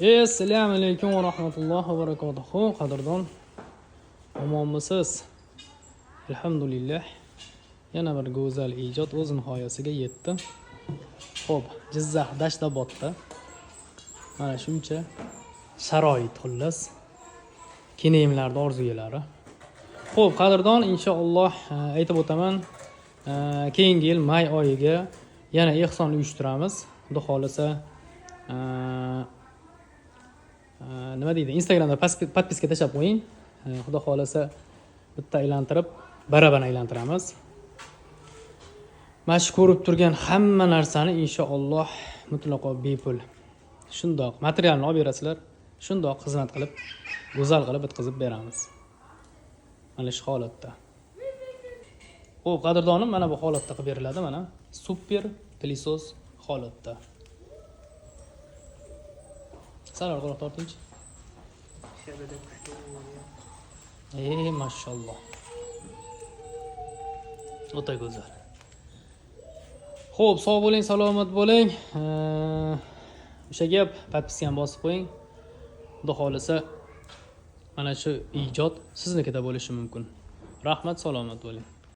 Assalomu alaykum va rahmatullohi va barakatuhu. Qadrdon, omonmisiz? Alhamdulillah. Yana bir go'zal ijod o'z nihoyasiga yetdi. Xo'p, Jizzax Dashtabodda mana shuncha sharoit, xullas. Keniyimlarning orzulari. Xo'p, qadrdon, inshaalloh aytib o'taman. Keyingi yil may oyiga yana ehson uyushtiramiz. Xudo xohlasa, nima deydi, Instagramda подписка tashlab qo'ying. Xudo xohlasa, bitta aylantirib, baraban aylantiramiz. Mana shu ko'rib turgan hamma narsani inshaalloh mutlaqo bepul. Shundoq materialni olib berasizlar, shundoq xizmat qilib, go'zal qilib bitkazib beramiz. Mana shu holatda. Xo'p, qadrdonim, mana bu holatda qilib beriladi, mana super пылесос holatda. Sal orqaroq tortingchi. Shabada kuchli bo'lgan. Ey, mashalloh. O'ta go'zal. Xo'p, sog' bo'ling, salomat bo'ling. O'sha gap, подписка ni bosib qo'ying. Xudo xohlasa, mana shu ijod siznikida bo'lishi mumkin. Rahmat, salomat bo'ling.